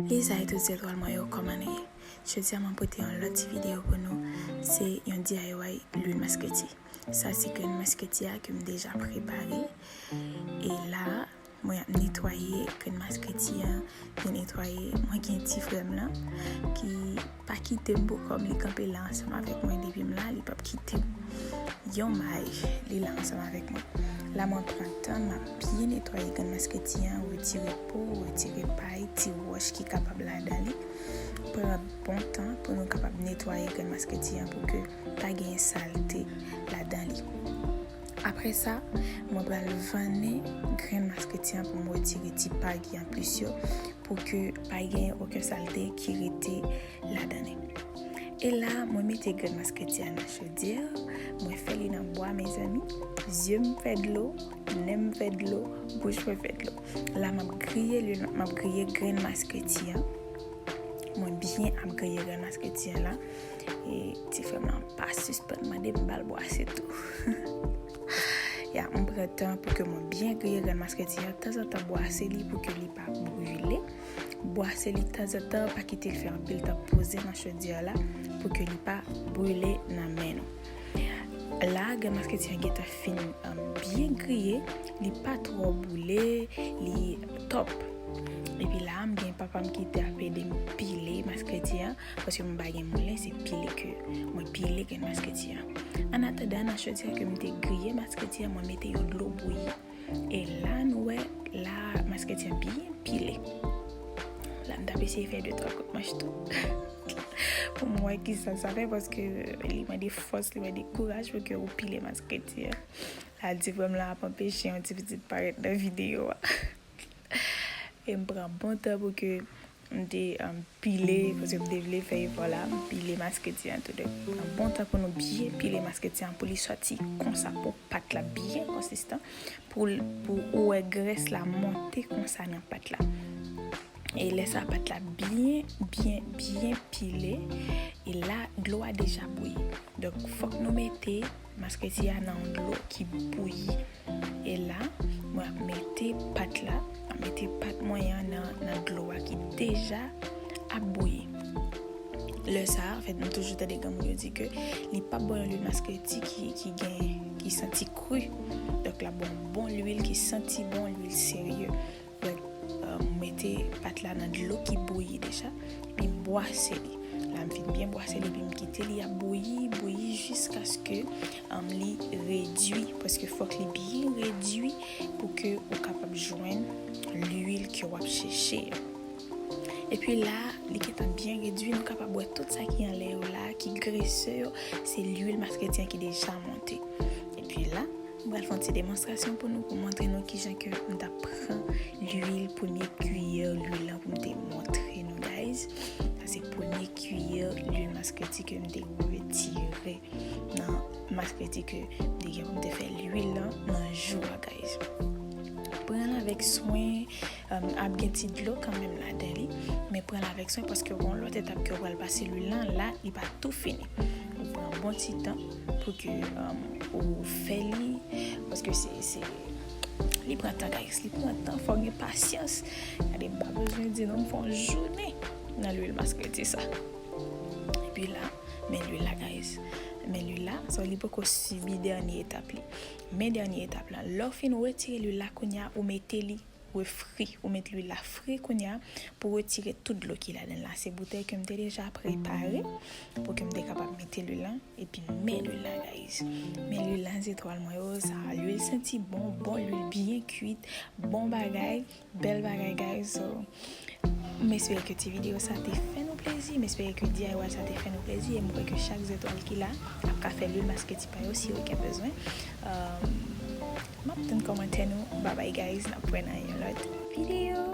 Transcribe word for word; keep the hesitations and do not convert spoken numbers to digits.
Lisa e tout zetwal mwen yo, kòman nou ye? Jodi a mwen pote yon lòt ti videyo pou nou. Se yon D I Y lwil maskreti. Sa se grenn maskreti a ke m deja prepare. E la, mwen ap netwaye grenn maskreti a, byen netwaye. Mwen gen ti frè m lan ki pa kite m pou kò m, li kanpe la ansanm avèk mwen depi m la, li p ap kite m. Yon may, li la ansanm avèk mwen. La mwen pran tan, m ap byen netwaye grenn maskreti an, retire po, retire pay, ti wòch ki kapab ladan li. Pran bon tan pou nou kapab netwaye grenn maskreti an pou ke pa gen salte ladan li. Apre sa, mwen pral vannen grenn maskreti an pou m retire ti pay ki anplis yo, pou ke pa gen okenn salte ki rete ladan li. E la, mwen mete grenn maskreti a nan chodyè, mwen fè li nan bwa, mezanmi. Zye m fè dlo, nen m fè dlo, bouch mwen fè dlo. La, m ap griye lwil, m ap griye grenn maskreti an. Mwen byen ap griye grenn maskreti an la. E ti frè m lan pa sispann mande m ba l bwase tou. Ya, m pran tan pou ke mwen byen griye grenn maskreti an. Tanzantan, bwase li pou ke li pa brile. Bwase li tanzantan, pa kite l fè anpil tan poze nan chodyè la pou ke li pa brile nan men nou. La, grenn maskreti an gentan fin, um, byen griye, li pa twò boule, li top. Epi la, m gen papa m ki te ap ede m pile maskreti an, paske m pa gen moulen, se pile ke mwen pile grenn maskreti an. An atandan, nan chodyè ke m te griye maskreti an, mwen mete yon dlo bouyi. E la, nou wè, la, maskreti an byen pile. La, m t ap eseye fè de twa kout manch tou. Pou m wè kisa sa fè, paske li mande fòs, li mande kouraj pou ke ou pile maskreti an. La, ti frè m lan ap anpeche yon ti pitit parèt nan videyo a. E m pran bon tan pou ke m te, um, pile, paske m te vle fè efò la, m pile maskreti an tou. Donk, pran bon tan pou nou byen pile maskreti an, pou li sòti konsa, pou pat la byen konsistan, pou, pou ou wè grès la monte konsa nan pat la. E lè sa, pat la byen, byen, byen pile, e la, dlo a deja bouyi. Donk, fòk nou mete maskreti a nan yon dlo ki bouyi. E la, mwen ap mete pat la, ap mete pat mwen an nan, nan dlo a ki deja ap bouyi. Lè sa, anfèt, nou toujou tande granmoun yo di ke li p ap bon yon lwil maskreti ki, ki gen, ki santi kri. Donk, l ap bon, bon lwil ki santi bon, lwil serye. Donk, euh, m mete pat la nan dlo ki bouyi deja, epi m bwase li. La, m fin byen bwase li, epi m kite li ap bouyi, bouyi jiskaske, um, li redui, paske fòk li byen redui pou ke ou kapab jwenn lwil ke w ap chèche a. Epi la, li gentan byen redui, nou kapab wè tout sa ki anlè yo la, ki gresè yo, se lwil maskreti an ki deja monte. Epi la, m pral fè yon ti demonstrasyon pou nou, pou montre nou kijan ke m t ap pran lwil, premye kiyè lwil lan pou m te montre nou, guys. Sa se premye kiyè lwil maskreti ke m te retire nan maskreti ke m te gen pou m te fè lwil lan nan jou a, guys. Pran l avèk swen, um, ap gen ti dlo kanmenm ladan li, men pran l avèk swen paske gon lòt etap ke w pral pase lwil lan, la, li pa tou fini. Ou pran bon ti tan pou ke, um, ou fè li, paske se, se, li pran tan, guys, li pran tan, fò gen pasyans. Gade, m pa bezwen di nou, m fè yon jounen nan lwil maskreti sa. Epi la, men lwil la, guys. Men lwil la, so li poko sibi dènye etap li. Men dènye etap la, lè w fin retire lwil la, kounye a, ou mete li refri, ou met lwil la fri kounye a pou retire tout dlo ki ladan la. Se boutèy ke m te deja prepare pou ke m te kapab mete lwil lan, epi men lwil la, guys. Men lwil la, zetwal mwen yo, sa, lwil santi bon, bon lwil byen kwit, bon bagay, bèl bagay, guys. So, m espere ke ti videyo sa te fè nou plezi, m espere ke D I Y sa te fè nou plezi, e m kwè ke chak zetwal ki la ap ka fè lwil maskreti pa yo si yo gen bezwen. Um, M ap tann kòmantè nou. Bye bye, guys. N ap wè nan yon lòt videyo.